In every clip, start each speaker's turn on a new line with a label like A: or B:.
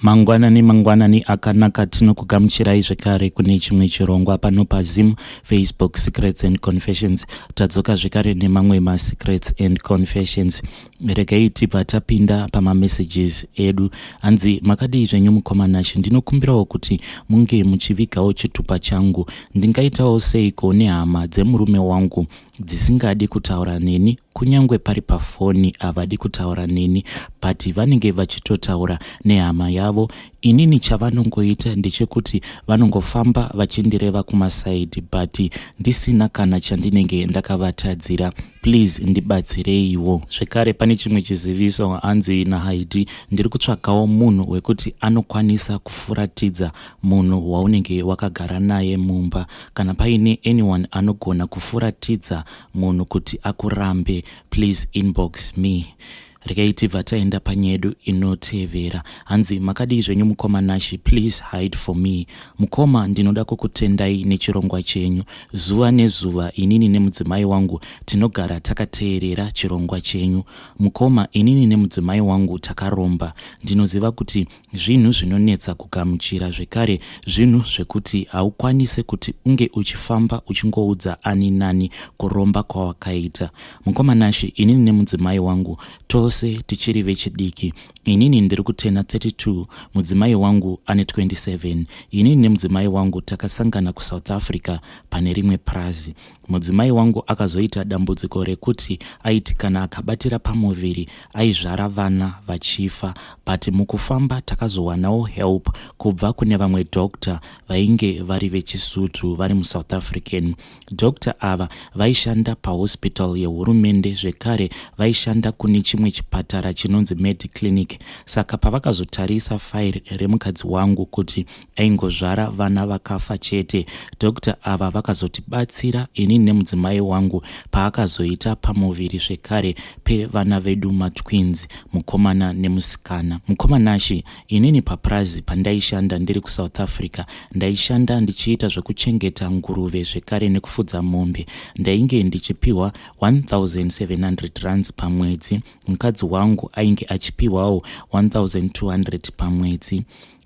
A: Mangwanani mangwanani akanaka, tinokugamuchirai zvekare kune chimwe chirongwa pano paZim Facebook Secrets and Confessions. Tadzoka zvekare nemamwe masecrets and confessions. Regai tibva tapinda pamamessages edu. Hanzi, makadii zvenyu mukoma Nashi? Ndinokumbirawo kuti munge muchivigawo chitupa changu. Ndingaitawo seiko nehama dzemurume wangu dzisingadi kutaura neni? Kunyange pari pafoni havadi kutaura neni, but vanenge vachitotaura nehama yavo. Inini chavanongoita ndechekuti vanongofamba vachindireva kumasaidhi, but ndisina kana chandinenge ndakavatadzira. Please ndibatsireiwo. Zvekare pane chimwe chiziviso. Hanzi naHaidi, ndiri kutsvagawo munhu wekuti anokwanisa kufuratidza munhu waunenge wakagara naye mumba. Kana paine anyone anogona kufuratidza munhu kuti akurambe, please inbox me. Regai tibva taenda panyedu inotevera. Hanzi, makadii zvenyu mukoma Nashi? Please hide for me. Mukoma, ndinoda kukutendai nechirongwa chenyu. Zuva nezuva inini nemudzimai wangu tinogara takateerera chirongwa chenyu. Mukoma, inini nemudzimai wangu takaromba. Ndinoziva kuti zvinhu zvinonetsa kugamuchira, zvekare zvinhu zvekuti haukwanise kuti unge uchifamba uchingoudza ani nani kuromba kwawakaita. Mukoma Nashi, inini nemudzimai wangu tose tichiri vechidiki. Inini ndiri kutena 32, mudzimai wangu ane 27. Inini nemudzimai wangu takasangana kuSouth Africa pane rimwe prazi. Mudzimai wangu akazoita dambudziko rekuti aiti kana akabatira pamuviri aizvara vana vachifa, but mukufamba takazowanawo help kubva kune vamwe doctor vainge vari vechiSuthu, vari muSouth African. Doctor ava vaishanda pahospital yehurumende, zvekare vaishanda kune chimwe chipatara chinonzi Mediclinic. Saka pavakazotarisa file remukadzi wangu kuti aingozvara vana vakafa chete, doctor ava vakazotibatsira inini nemudzimai wangu paakazoita pamuviri zvekare pevana vedu matwins, mukomana nemusikana. Mukoma Nashi, inini paprazi pandaishanda ndiri kuSouth Africa, ndaishanda ndichiita zvekuchengeta nguruve zvekare nekufudza mombe. Ndainge ndichipiwa 1700 rands pamwedzi. Mukadzi wangu ainge achipiwawo 1200 pamwedzi.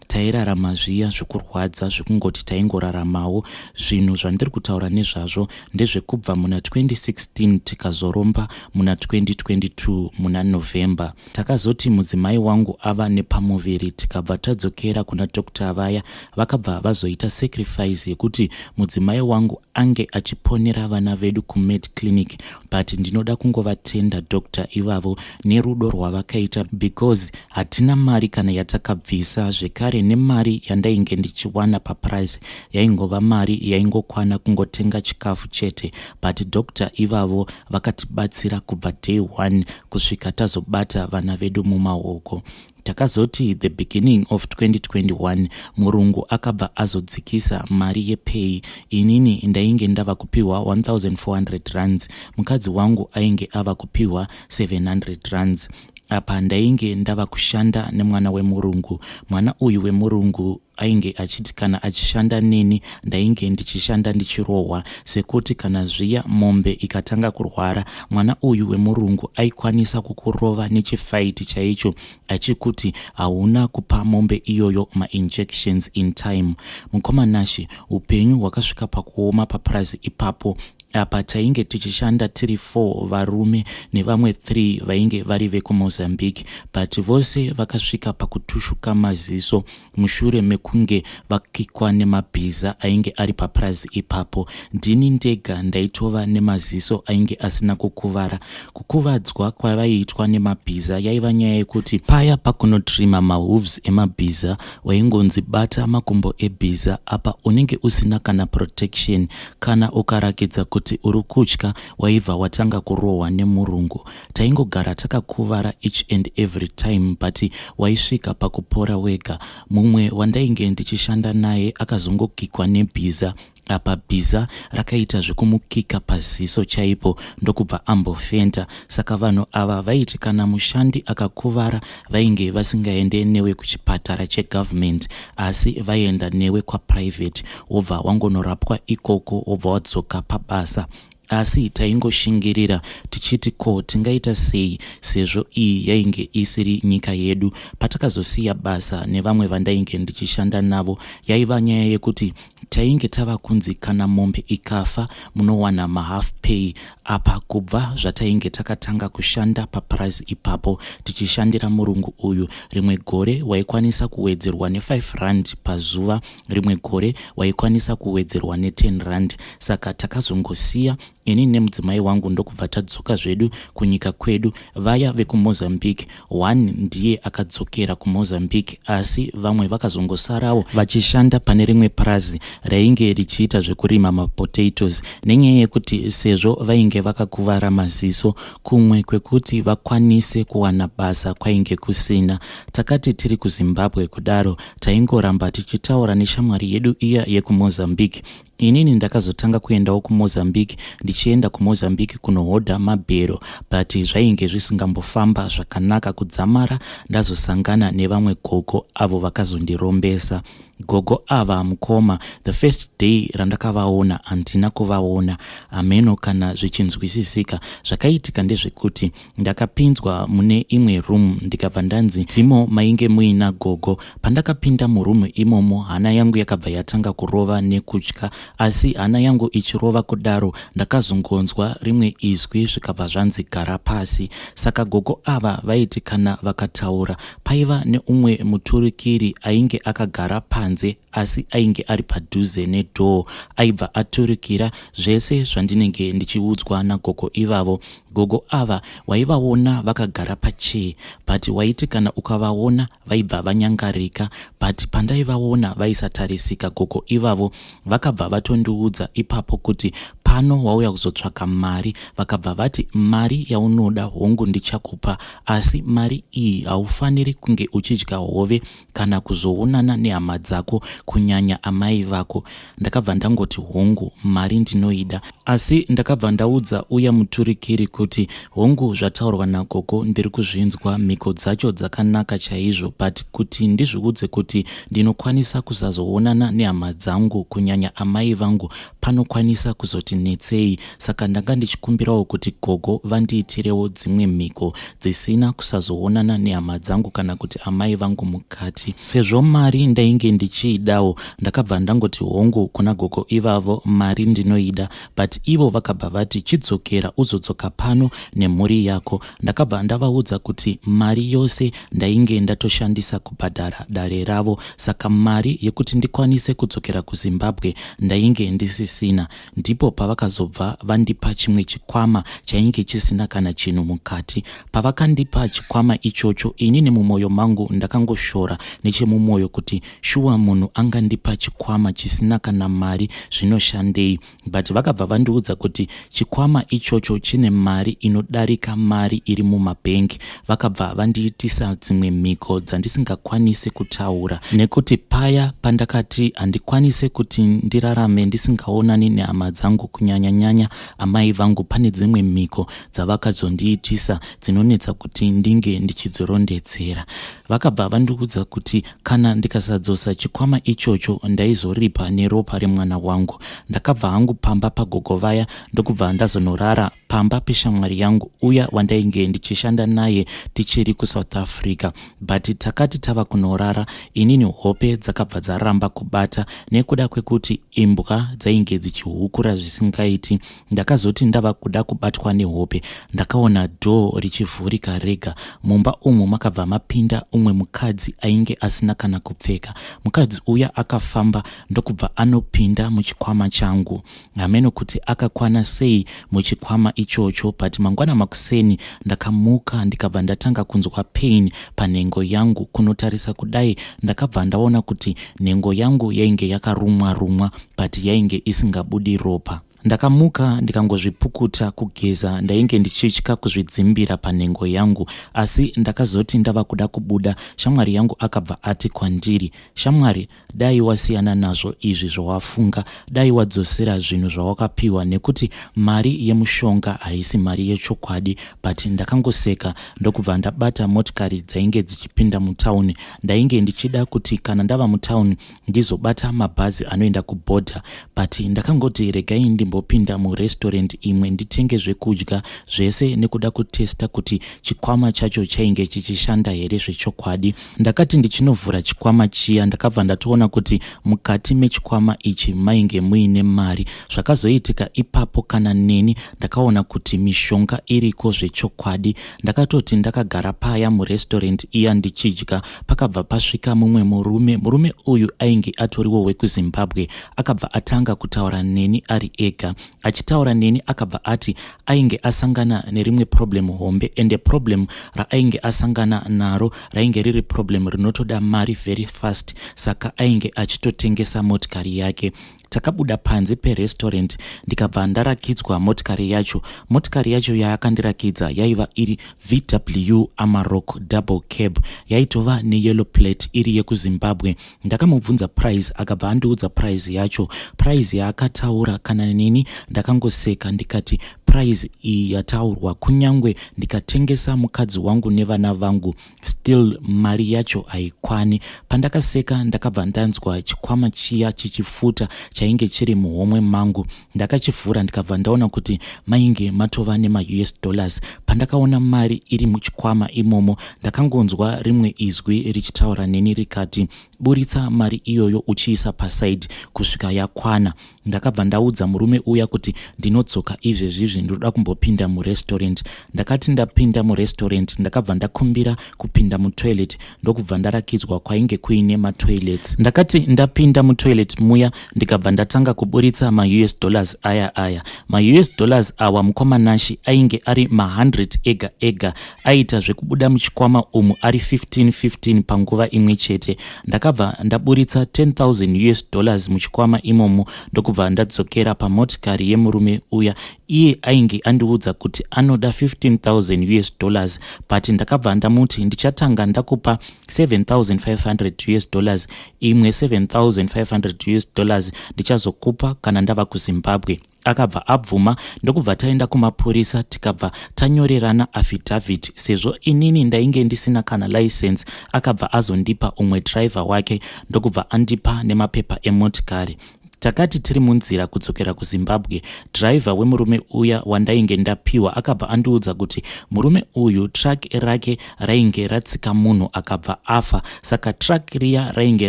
A: Tairarama zviya zvekurwadza, zvekungoti taingoraramawo. Zvinhu zvandiri kutaura nezvazvo ndezvekubva muna 2016, tikazoromba muna 2022 muna November. Takazoti mudzimai wangu ava nepamuviri, tikabva tadzokera kuna doctor vaya. Vakabva vazoita sacrifice yekuti mudzimai wangu ange achiponera vana vedu kuMed Clinic, but ndinoda kungovatenda doctor ivavo nerudo rwavakaita, because hatina mari kana yatakabvisa. Zvekare nemari yandainge ndichiwana paprice yaingova mari yaingokwana kungotenga chikafu chete, but doctor ivavo vakatibatsira kubva day one kusvika tazobata vana vedu mumaoko. Takazoti the beginning of 2021 murungu akabva azodzikisa mari yepay. Inini ndainge ndava kupiwa 1400 rands, mukadzi wangu ainge ava kupiwa 700 rands. Apa ndainge ndava kushanda nemwana wemurungu. Mwana uyu wemurungu ainge achiti kana achishanda neni, ndainge ndichishanda ndichirohwa, sekuti kana zviya mombe ikatanga kurwara, mwana uyu wemurungu aikwanisa kukurova nechifaiti chaicho achikuti hauna kupa mombe iyoyo mainjections in time. Mukoma Nashi, upenyu hwakasvika pakuoma papurazi ipapo. Apa tainge tichishanda tiri 4 varume nevamwe 3 vainge vari vekuMozambique, but vose vakasvika pakutushuka maziso mushure mekunge vakikwa nemabhiza ainge ari papurazi ipapo. Ndini ndega ndaitova nemaziso ainge asina kukuvara. Kukuvadzwa kwavaiitwa nemabhiza yaiva nyaya yekuti paya pakunotrima mahooves emabhiza, waingonzi bata makumbo ebhiza. Apa unenge usina kana protection. Kana ukarakidza kuti uri kutya, waibva watanga kurohwa nemurungu. Taingogara takakuvara each and every time, but waisvika pakupora wega. Mumwe wandainge ndichishanda naye akazongokikwa nebhiza. Apa bhiza rakaita zvekumukika paziso chaipo, ndokubva ambofenda. Saka vanhu ava vaiti kana mushandi akakuvara, vainge vasingaende newe kuchipatara chegovernment, asi vaienda newe kwaprivate, wobva wangonorapwa ikoko, wobva wadzoka pabasa. Asi taingoshingirira tichiti ko tingaita sei sezvo iyi yainge isiri nyika yedu. Patakazosiya basa nevamwe vandainge ndichishanda navo yaiva nyaya yekuti tainge tava kunzi kana mombe ikafa munowana mahalf pay. Apa kubva zvatainge takatanga kushanda papurazi ipapo tichishandira murungu uyu, rimwe gore waikwanisa kuwedzerwa ne5 rand pazuva, rimwe gore waikwanisa kuwedzerwa ne10 rand. Saka takazongosiya ini nemudzimai wangu ndokubva tadzoka zvedu kunyika kwedu. Vaya vekuMozambique, one ndiye akadzokera kuMozambique, asi vamwe vakazongosarawo vachishanda pane rimwe purazi rainge richiita zvekurima mapotatoes, nenyaya yekuti sezvo vainge vakakuvara maziso, kumwe kwekuti vakwanise kuwana basa kwainge kusina. Takati tiri kuZimbabwe kudaro, taingoramba tichitaura neshamwari yedu iya yekuMozambique. Inini ndakazotanga kuendawo kuMozambique, ndichienda kuMozambique kunohodha mabhero, but zvainge zvisingambofamba zvakanaka kudzamara ndazosangana nevamwe gogo avo vakazondirombesa. Gogo ava, mukoma, the first day randakavaona handina kuvaona, hameno kana zvichinzwisisika. Zvakaitika ndezvekuti ndakapinzwa mune imwe room, ndikabva ndanzi ndimo mainge muina gogo. Pandakapinda muroom imomo, hana yangu yakabva yatanga kurova nekutya. Asi hana yangu ichirova kudaro, ndakazongonzwa rimwe izwi, zvikabva zvanzi, "Gara pasi." Saka gogo ava vaiti kana vakataura, paiva neumwe muturikiri ainge akagara panze, asi ainge ari padhuze nedoor, aibva aturikira zvese zvandinenge ndichiudzwa nagogo ivavo. Gogo ava waivaona vakagara pachair, but waiti kana ukavaona vaibva vanyangarika, but pandaivaona vaisatarisika. Gogo ivavo vakabva vatondiudza ipapo kuti pano wauya kuzotsvaka mari. Vakabva vati, "Mari yaunoda, hongu, ndichakupa, asi mari iyi haufaniri kunge uchidya hove kana kuzoonana nehama dzako, kunyanya amai vako." Ndakabva ndangoti, "Hongu, mari ndinoida." Asi ndakabva ndaudza uya muturikiri kuti, "Hongu, zvataurwa nagogo ndiri kuzvinzwa, mhiko dzacho dzakanaka chaizvo, but kuti ndizviudze kuti ndinokwanisa kusazoonana nehama dzangu, kunyanya amai vangu, panokwanisa kuzoti netsei. Saka ndanga ndichikumbirawo kuti gogo vandiitirewo dzimwe mhiko dzisina kusazoonana nehama dzangu kana kuti amai vangu mukati." Sezvo mari ndainge ndichiidawo, ndakabva ndangoti, "Hongu," kuna gogo ivavo, "mari ndinoida." But ivo vakabva vati, "Chidzokera, uzodzoka pano nemhuri yako." Ndakabva ndavaudza kuti mari yose ndainge ndatoshandisa kubhadhara dare ravo, saka mari yekuti ndikwanise kudzokera kuZimbabwe ndainge ndisisina. Ndipo pavakazobva vandipa chimwe chikwama chainge chisina kana chinhu mukati. Pavakandipa chikwama ichocho, inini mumwoyo mangu ndakangoshora nechemumwoyo kuti, "Shuwa, munhu angandipa chikwama chisina kana mari zvinoshandei?" But vakabva vandiudza kuti chikwama ichocho chine mari inodarika mari iri mumabhengi. Vakabva vandiitisa dzimwe mhiko dzandisingakwanisi kutaura, nekuti paya pandakati handikwanisi kuti ndirarame ndisingaonani nehama dzangu, kunyanya-nyanya amai vangu, pane dzimwe mhiko dzavakazondiitisa dzinonetsa kuti ndinge ndichidzirondedzera. Vakabva vandiudza kuti kana ndikasadzosa chikwama ichocho, ndaizoripa neropa remwana wangu. Ndakabva hangu pamba pagogo vaya, ndokubva ndazonorara pamba peshamwari yangu uya wandainge ndichishanda naye tichiri kuSouth Africa. But takati tava kunorara, inini hope dzakabva dzaramba kubata nekuda kwekuti imbwa dzainge dzichihukura zvisingaiti. Ndakazoti ndava kuda kubatwa nehope, ndakaona door richivhurika rega. Mumba umu makabva mapinda umwe mukadzi ainge asina kana kupfeka. Mukadzi uya akafamba ndokubva anopinda muchikwama changu. Hameno kuti akakwana sei muchikwama ichocho, but mangwana makuseni ndakamuka, ndikabva ndatanga kunzwa pain panhengo yangu. Kunotarisa kudai, ndakabva ndaona kuti nhengo yangu yainge yakarumwa rumwa, but yainge isingabudi ropa. Ndakamuka ndikangozvipukuta. Kugeza ndainge ndichitya kuzvidzimbira panhengo yangu. Asi ndakazoti ndava kuda kubuda, shamwari yangu akabva ati kwandiri, "Shamwari, dai wasiyana nazvo izvi zvawafunga, dai wadzosera zvinhu zvawakapiwa, nekuti mari yemushonga haisi mari yechokwadi." But ndakangoseka, ndokubva ndabata motikari dzainge dzichipinda mutauni. Ndainge ndichida kuti kana ndava mutauni ndizobata mabhazi anoenda kubhodha, but ndakangoti regai. ndimbopinda murestaurant imwe nditenge zvekudya zvese nekuda kutesta kuti chikwama chacho chainge chichishanda here zvechokwadi. Ndakati ndichinovhura chikwama chiya ndakabva ndatoona kuti mukati mechikwama ichi mainge muine mari. Zvakazoitika ipapo kana neni ndakaona kuti mishonga iriko zvechokwadi. Ndakatoti ndakagara paya murestaurant iya ndichidya pakabva pasvika mumwe murume. Murume uyu ainge atoriwo wekuZimbabwe. Akabva atanga kutaura neni ari ega. Achitaura neni akabva ati ainge asangana nerimwe problem hombe ende problem raainge asangana naro rainge riri problem rinotoda mari very fast saka ainge achitotengesa motikari yake. Takabuda panze perestaurant ndikabva ndarakidzwa motikari yacho. Motikari yacho yaakandirakidza yaiva iri VW Amarok double cab yaitova neyellow plate iri yekuZimbabwe. Ndakamubvunza price akabva andiudza price yacho. Price yaakataura kana neni ndakangoseka ndikati price iyi yataurwa kunyangwe ndikatengesa mukadzi wangu nevana vangu still mari yacho haikwani. Pandakaseka ndakabva ndanzwa chikwama chiya chichifuta chainge chiri muhomwe mangu. Ndakachivhura ndikabva ndaona kuti mainge matova nemaUS dollars. Pandakaona mari iri muchikwama imomo ndakangonzwa rimwe izwi richitaura neni rikati buritsa mari iyoyo uchiisa paside kusvika yakwana. Ndakabva ndaudza murume uya kuti ndinodzoka izvezvizvi ndinoda kumbopinda murestaurant. Ndakati ndapinda murestaurant ndakabva ndakumbira kupinda mutoilet ndokubva ndarakidzwa kwainge kuine matoilets. Ndakati ndapinda mutoilet muya ndikabva ndatanga kuburitsa maUS dollars aya aya. MaUS dollars awa mukoma Nashi ainge ari ma100 ega ega aiita zvekubuda muchikwama umu ari 15 15 panguva imwe chete. Ndakabva ndaburitsa 10,000 US dollars muchikwama imomo ndokubva ndadzokera pamotikari yemurume uya. Iye ainge andiudza kuti anoda 15,000 US dollars but ndakabva ndamuti ndichatanga ndakupa 7,500 US dollars imwe 7,500 US dollars ndichazokupa kana ndava kuZimbabwe. Akabva abvuma ndokubva taenda kumapurisa tikabva tanyorerana affidavit sezvo inini ndainge ndisina kana license. Akabva azondipa umwe driver wake ndokubva andipa nemapepa emotikari. Takati tiri munzira kudzokera kuZimbabwe driver wemurume uya wandainge ndapiwa akabva andiudza kuti murume uyu truck rake rainge ratsika munhu akabva afa saka truck riya rainge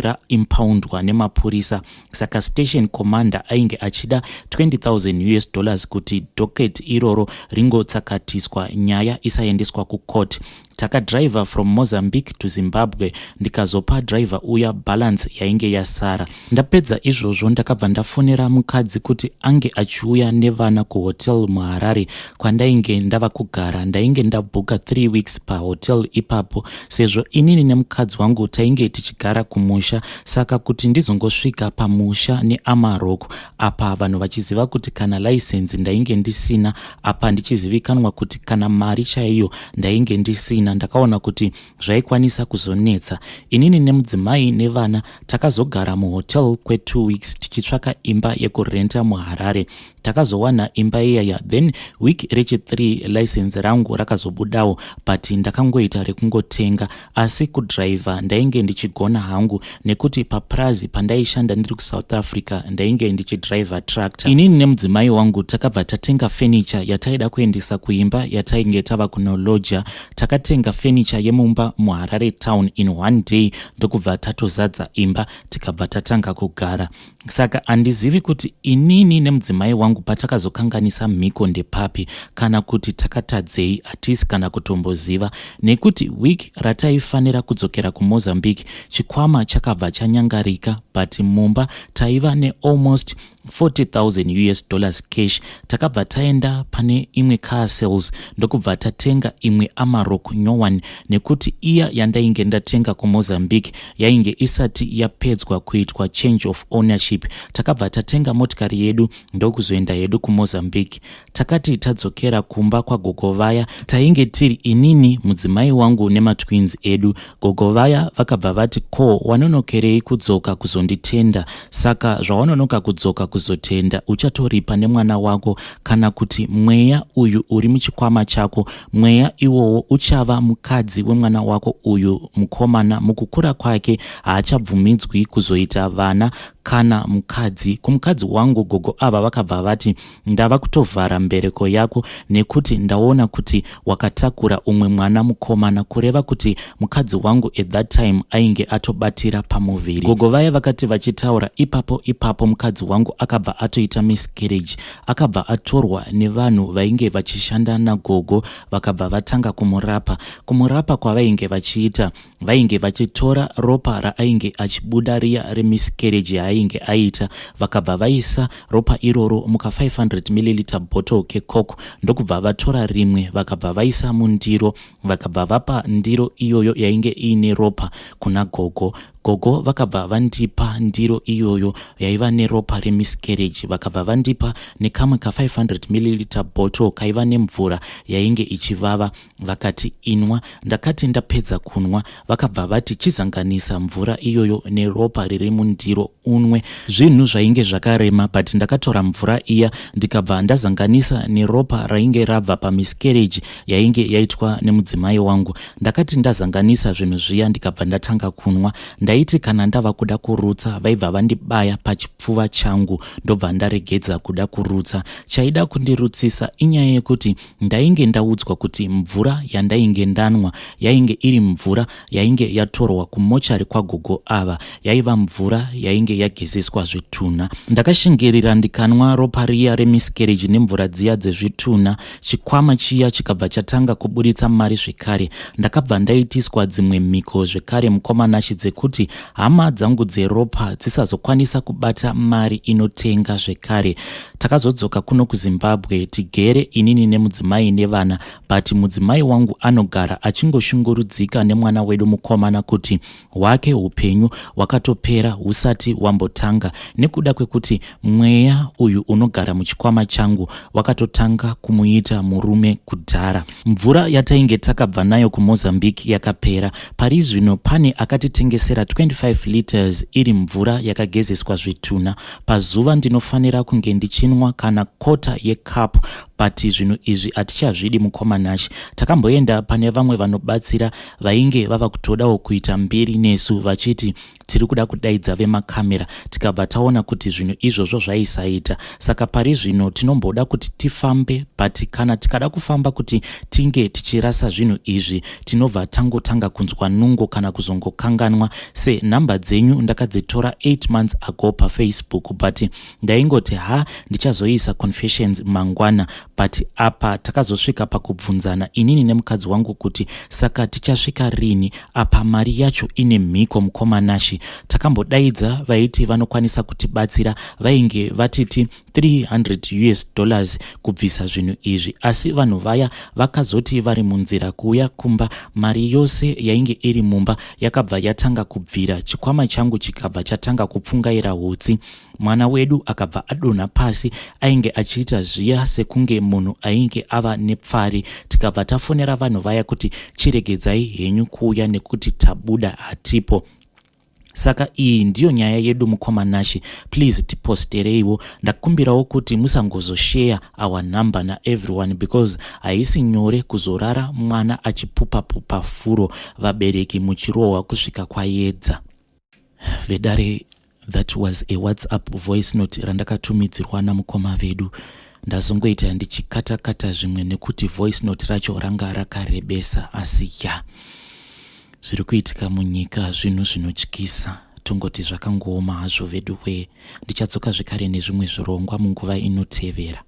A: raimpoundwa nemapurisa saka station commander ainge achida 20,000 US dollars kuti docket iroro ringotsakatiswa nyaya isaendeswa kucourt. Takadriver from Mozambique to Zimbabwe ndikazopa driver uya balance yainge yasara. Ndapedza izvozvo ndakabva ndafonera mukadzi kuti ange achiuya nevana kuhotel muHarare kwandainge ndava kugara. Ndainge ndabhuka 3 weeks pahotel ipapo sezvo inini nemukadzi wangu tainge tichigara kumusha saka kuti ndizongosvika pamusha neAmarok apa vanhu vachiziva kuti kana license ndainge ndisina apa ndichizivikanwa kuti kana mari chaiyo ndainge ndisina. Ndakaona kuti zvaikwanisa kuzonetsa. Inini nemudzimai nevana takazogara muhotel kwe2 weeks tichitsvaka imba yekurenta muHarare. Takazowana imba iyaya then week rechi3 license rangu rakazobudawo but ndakangoita rekungotenga asi kudhiraivha ndainge ndichigona hangu nekuti papurazi pandaishanda ndiri kuSouth Africa ndainge ndichidhiraivha tractor. Inini nemudzimai wangu takabva tatenga furniture yataida kuendesa kuimba yatainge tava kunoloja. Takatenga furniture yemumba muHarare town in one day ndokubva tatozadza imba tikabva tatanga kugara. Saka handizivi kuti inini nemudzimai wangu patakazokanganisa mhiko ndepapi kana kuti takatadzei hatisi kana kutomboziva nekuti week rataifanira kudzokera kuMozambique chikwama chakabva chanyangarika but mumba taiva nealmost 40,000 US dollars cash. Takabva taenda pane imwe car sales ndokubva tatenga imwe Amarok nyowani nekuti iya yandainge ndatenga kuMozambique yainge isati yapedzwa kuitwa change of ownership. Takabva tatenga motikari yedu ndokuzoenda hedu kuMozambique. Takati tadzokera kumba kwagogo vaya tainge tiri inini mudzimai wangu nematwins edu. Gogo vaya vakabva vati ko wanonokerei kudzoka kuzonditenda saka zvawanonoka kudzoka kuzotenda uchatoripa nemwana wako kana kuti mweya uyu uri muchikwama chako mweya iwowo uchava mukadzi wemwana wako uyu mukomana mukukura kwake haachabvumidzwi kuzoita vana. Kana mukadzi kumukadzi wangu, gogo ava vakabva vati, "Ndava kutovhara mbereko yako nekuti ndaona kuti wakatakura umwe mwana mukomana." Kureva kuti mukadzi wangu at that time ainge atobatira pamuviri. Gogo vaya vakati vachitaura ipapo ipapo, mukadzi wangu akabva atoita miscarriage. Akabva atorwa nevanhu vainge vachishanda nagogo, vakabva vatanga kumurapa. Kumurapa kwavainge vachiita, vainge vachitora ropa raainge achibuda riya remiscarriage yaainge aita, vakabva vaisa ropa iroro muka 500 milliliter bottle keCoke, ndokubva vatora rimwe, vakabva vaisa mundiro, vakabva vapa ndiro iyoyo yainge iine ropa kuna gogo. Gogo vakabva vandipa ndiro iyoyo yaiva neropa remiscarriage, vakabva vandipa nekamwe ka500 milliliter bottle kaiva nemvura yainge ichivava, vakati, "Inwa." Ndakati ndapedza kunwa, vakabva vati, "Chizanganisa mvura iyoyo neropa riri mundiro unwe." Zvinhu zvainge zvakarema, but ndakatora mvura iya, ndikabva ndazanganisa neropa rainge rabva pamiscarriage yainge yaitwa nemudzimai wangu. Ndakati ndazanganisa zvinhu zviya, ndikabva ndatanga kunwa. Ndaiti kana ndava kuda kurutsa, vaibva vandibaya pachipfuva changu, ndobva ndaregedza kuda kurutsa. Chaida kundirutsisa inyaya yekuti ndainge ndaudzwa kuti mvura yandainge ndanwa yainge iri mvura yainge yatorwa kumochari kwagogo ava, yaiva mvura yainge yagezeswa zvitunha. Ndakashingirira, ndikanwa ropa riya remiscarriage nemvura dziya dzezvitunha. Chikwama chiya chikabva chatanga kuburitsa mari zvekare. Ndakabva ndaitiswa dzimwe mhiko zvekare, mukoma Nashi, dzekuti hama dzangu dzeropa dzisazokwanisa kubata mari inotenga zvekare. Takazodzoka kuno kuZimbabwe tigere, inini nemudzimai nevana, but mudzimai wangu anogara achingoshungurudzika nemwana wedu mukomana kuti hwake upenyu hwakatopera husati hwambotanga, nekuda kwekuti mweya uyu unogara muchikwama changu wakatotanga kumuita murume kudhara. Mvura yatainge takabva nayo kuMozambique yakapera. Pari zvino pane akatitengesera 25 liters iri mvura yakagezeswa zvitunha. Pazuva ndinofanira kunge ndichinwa kana kota yecup, but zvinhu izvi hatichazvidi, mukoma Nashi. Takamboenda pane vamwe vanobatsira vainge vava kutodawo kuita mbiri nesu, vachiti tiri kuda kudaidza vemakamera, tikabva taona kuti zvinhu izvozvo zvaisaita. Saka pari zvino tinomboda kuti tifambe, but kana tikada kufamba kuti tinge tichirasa zvinhu izvi, tinobva tangotanga kunzwa nungo kana kuzongokanganwa. Senhamba dzenyu ndakadzitora 8 months ago paFacebook, but ndaingoti, "Ha, ndichazoisa confessions mangwana." But apa takazosvika pakubvunzana inini nemukadzi wangu kuti saka tichasvika rini? Apa mari yacho ine mhiko, mukoma Nashi. Takambodaidza vaiti vanokwanisa kutibatsira, vainge vatiti 300 US dollars kubvisa zvinhu izvi, asi vanhu vaya vakazoti vari munzira kuuya kumba, mari yose yainge iri mumba yakabva yatanga kubvira. Chikwama changu chikabva chatanga kupfungaira hutsi. Mwana wedu akabva adonha pasi, ainge achiita zviya sekunge munhu ainge ava nepfari. Tikabva tafonera vanhu vaya kuti chiregedzai henyu kuuya nekuti tabuda, hatipo. Saka iyi ndiyo nyaya yedu, mukoma Nashi. Please tipostereiwo. Ndakumbirawo kuti musangozosheya our number naeveryone, because haisi nyore kuzorara mwana achipupa-pupa furo, vabereki muchirohwa kusvika kwaedza. Vedare, that was a WhatsApp voice note randakatumidzirwa namukoma vedu. Ndazongoita ndichikatakata zvimwe nekuti voice note racho ranga rakarebesa. Asi ya, zviri kuitika munyika zvinhu zvinotyisa, tongoti zvakangooma hazvo vedu wee. Ndichatsoka zvekare nezvimwe zvirongwa munguva inotevera.